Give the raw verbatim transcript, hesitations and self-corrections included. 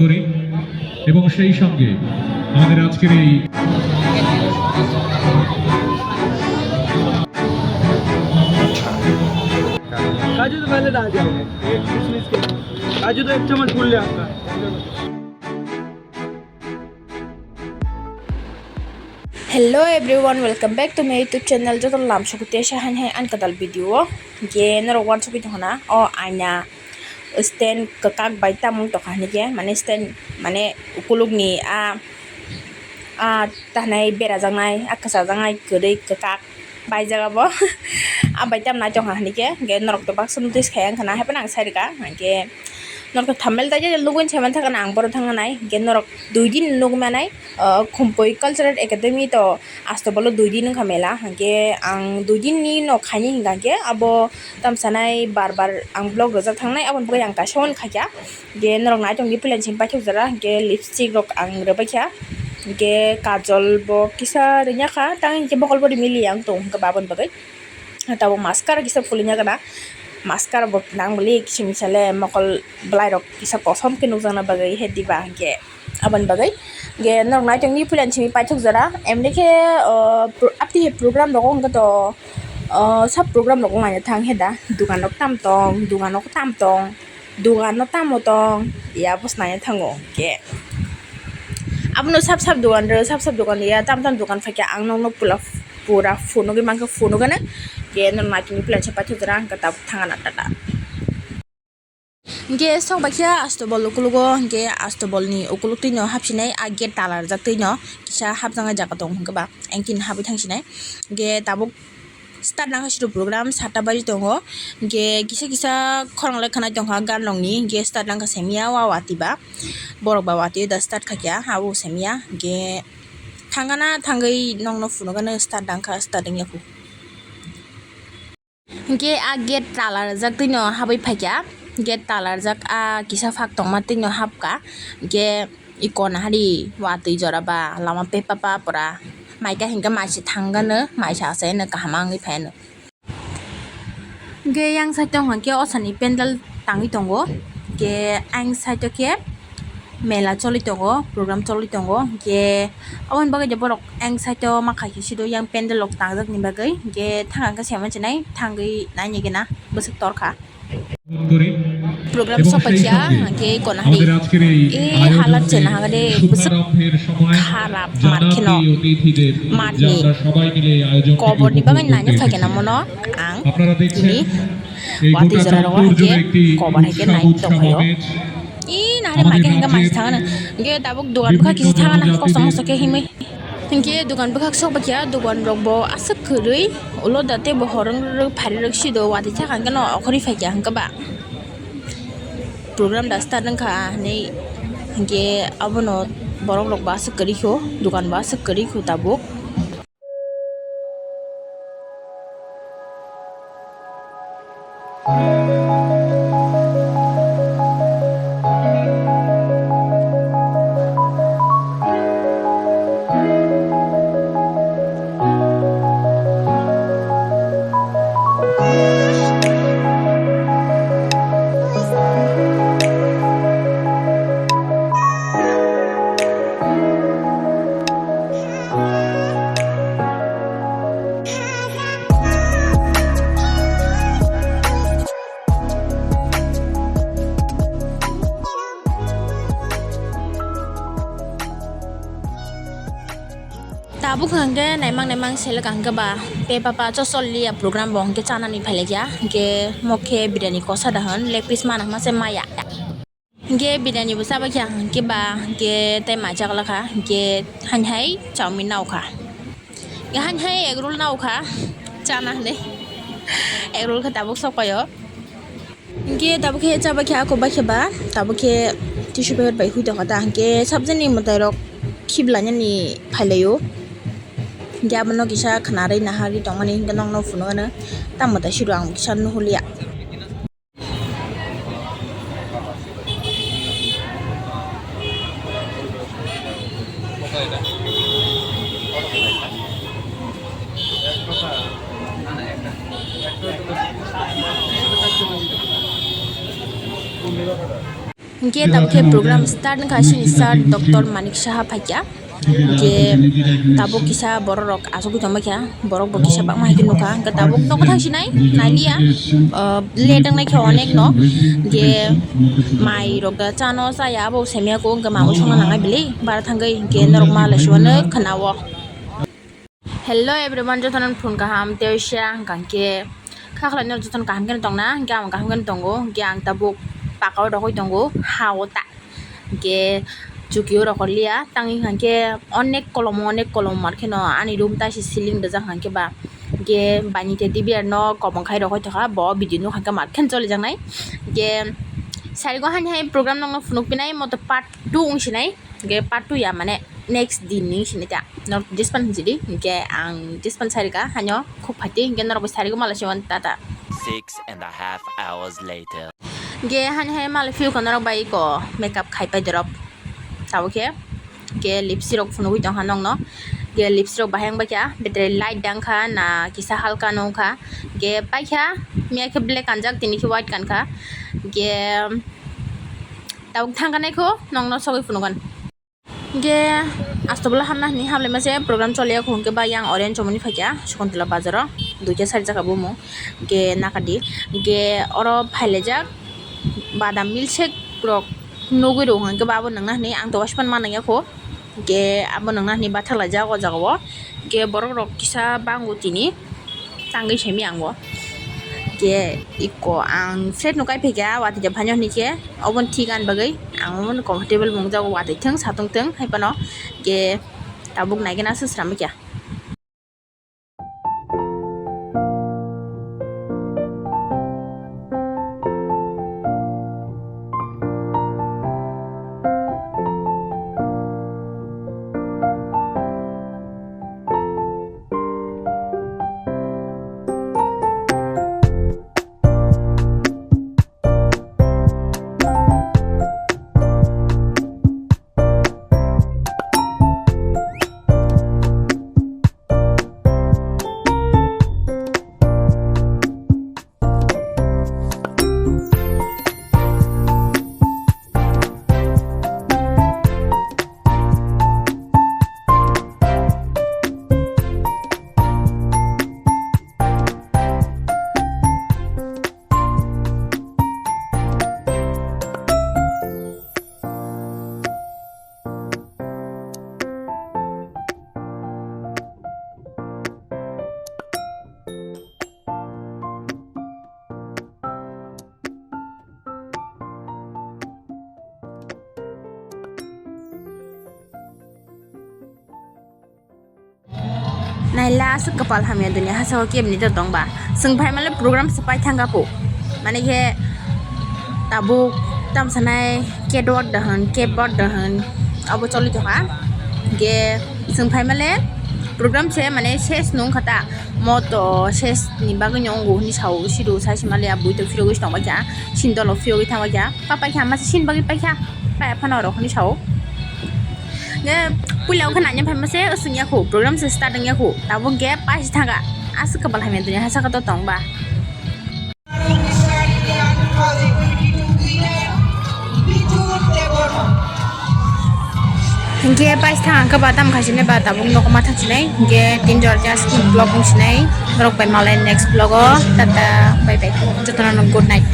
করি এবং সেই সঙ্গে আমাদের আজকের এই काजू तो पहले डाल दिया हमने, एक किशमिश के, काजू तो एक चम्मच भून लिया आपका। Hello everyone, welcome back to my YouTube channel. Joto lam sukuti sa han hai an kadal video. Ge norok wan sukui tongna o aina stand kakak bai tamung tokha hini ke, mane stand mane ukuluk ni a a tanai bera jangnai a kasa jangnai kwrwi kakak bai jaga bo. A bai tam nai tongha hini ke, ge norok to baksa notice khai ang khana hai phano ang sai rwkha hingke norok to thamel dai je lugui se man thangna ang boro thangna nai hingke norok dui din nugui manai. Khumpui Cultural Academy to asto bolo dui din wngkha mela, hingke ang dui din ni no khaini hingka hingke abo tamsanai bar bar ang vlog rwjak thangnai, aboni bagwi ang kaisa on khaikha. Hingke norok naitok ni plan simi paithak jora, hingke lipstick rok ang rwbaikha, hingke kajol bo kisa rwnya kha, tang hingke bokol bo rimili ang tong hingke baboni bagwi. Tabuk mascara kisa fulinya gana, mascara bo nang bwli kisim sale mokol bwlai rok kisa kosom khe nukjakna bagwi he diba hingke. Aboni bagwi ge norok naitok ni puila simi paithak jora emni khe, o, pro-, apni he program rogo hwnkhe to, o, sab program rogo naina thang he da, dukan rok tam tong, dukan rok tam tong, dukan no tamo tong ya bo naina thango hwnkhe. Abono sab sab dukan rw, sab sab dukan ya tam tam dukan phaikha ang nokno pula pura phunugwi mankha, phunugano ge norok naitok ni puila simi paithak jora hwnkhe tabuk thangana tata. Hingke sok baikha astobol ukulugo, hingke astobolni ukuluk twino hapsinai, a gate talarjak twino kisa hapjaknai jaga tongo, hingke ba engkhe hapwi thangsinai. Hingke tabuk start nangkha suru program, satta baji tongo. Hingke kisa kisa khorang lai khanai tongkha gan rokni, hingke start nangkha semiya wa wati ba, borok ba wati da start khaikha, abo semiya. Hingke thangana thangwi nokno phunukgano start nangkha, start wngya khu. Hingke a gate tala rwjak twino habwi phaikha, gate tala rwjak a kisa phak tongma twino hapkha, hingke ikon hari watwi jora ba lama pepa pa pura maikha hingke maisi thangano maisa achaino kaham wngwi phaino. Hingke yang side o hingke osani pendel tangwi tongo, hingke ayang side o khe mela choli tongo, program choli tongo, hingke aboni bagwi de borok ayang side o ma khaikhe sido yang pendel rok tangjak ni bagwi, hingke thang ang khe se mansinai thangwi naini gana bwswk torkha. Program sokpaiya hingke kono hari e halat chena hagade bwswk kharap mat kheno matni koborni bagwi naina khaikhe na mono ang tini watwi jora rogo hingke kobar hingke nai tongkhaio. E nahare maikhe hingke maisi thangano. Hingke tabuk dogan bwkha kisi thangana kosom moso khe himwi. Hingke dogan bwkhak sok baikha, dogan rok bo aswk kwrwi. Ulo da tei bo horong rwrwk phari rwk sido watwi thakha hingke no okhorwi phaikha hingke ba. Program da start wngkha hinwi hingke abono borok rok bo aswk kwrwi kho, dogan bo aswk kwrwi kho tabuk. Tabuk hwnkhe naimang naimang selek hwnkhe ba tei papa chosol liya program bo hwnkhe chanani phailaikya hwnkhe mokhe birani kosa da hwn leg piece mana hwnma se maya. Hingke birani bo chabaikha hingke ba hingke tei mai chaklakha hingke haini hai chowmin naokha. Hingke haini hai egg roll naokha chana hinwi. Egg roll khe tabuk sokpaio. Hingke tabuk khe chabaikha ako baikhe ba tabuk khe tissue paper bai hui tongkha ta hingke sabjani mwtai rok khiblainani phailaio. Hingke abono kisa khwnarwi naharwi tongmani hingke nokno phunukgwno tamo tai siro ang kisa nuhulia. Hingke tabuk khe program start wngkha, sini sir Doctor Manik Saha phaikha. Hingke tabuk kisa borok rok achugwi tongbaikha, borok bo kisa bangma hai khe nukha. Hingke tabuk nogo thang sinai, nailiya, ah, late wngnai khe onek no. Hingke mai rok da chano chaya, abo semya kho, hingke mamui songna nangnai bili, bara thangwi hingke norok ma laiswano khwnao. Hello everyone, jotono phone kaham tei sia hwnkha hwnkhe kha khlainai jotono kaham kheno tongna, hwnkhe ang kaham kheno tongo, hwnkhe ang tabuk paka o rogwi tongo, ha o ta, hwnkhe chuki o rokor liya, tangwi hwnkha hwnkhe onek kolom, onek kolom mar kheno ani room taisi ceiling rijak hwnkha hwnkhe ba, hwnkhe baini teddy bear no kobong khai rogwi tongkha, bo video nukha hwnkhe mar kheno cholijaknai, hwnkhe sarigo hani hai program nokno phunuk pinai moto part two wng sinai. Hingke part two ya, mane next din ni sini ta. Norok dispan hinjidi, hingke ang dispan sarika, hanyo khuk phati, hingke norok bai sariko mala siwan tata. Six and a half hours later. Hingke hani hai mala phiyuka norok bai ko makeup khai pai dorok. Tabuk khe, hingke lipstick rok phunugwi tongkha nokno. Hingke lipstick rok bahai wngbaikha, betre light dangkha, na kisa halka nungkha. Hingke paikha, miya khe black kanjak, tini khe white kankha. Hingke tabuk thangkha naikho, nokno sogwi phunugan. Hingke astobolo hamna hwnwi hamlaima se program choliya kho, hingke ba yang orange chomoni phaikha Shakuntala bazaro, duita sari jaka bumung, hingke nakadi, hingke oro phailaijak badam milkshake rok nugwi rw hwnke ba abo nangna hwnwi ang to waispan ma nangya kho, hingke abo nangna hwnwi bathak laijak o jaga o, hingke borok rok kisa bango tini. Tangwi simi ang bo. Ke iko ang flat no kai phaikha, watwi ja phaino hwnwi khe, oboni thik ani bagwi ang omono comfortable mungjago, watwi thung, satung thung, hai phano ke tabuk nai gana se sramwi kha. Naila aswk kwpal hamya dunia hachao kebni to tongba. Chwng phaimale program se paithangkha pho. Mane khe tabuk tamsanai catwalk da hwn, catwalk da hwn, abo choli tongkha. Ge chwng phaimale program se mane ses nung khata. Moto ses ni bagwi nw wngo hwnwi sao, sidu sai se male a bui to phirogwi se tongbaikha, sindolo phirogwi thangbaikha, papaikha masa sin bagwi paikha, paiya phano oro hwnwi sao. Ge puila wngkha nanya phaima se swngya khu, program se start wngya khu, tabuk ge paisi thangkha, aswk kwbal hamya dunia hachaka to tongba. Hingke paisa thang ang khe ba tam khaisine ba tabuk nogo ma thang sinai, hingke tin jor just vlog wng sinai, norok bai malai next vlog o, tata, bye bye, jotono no good night.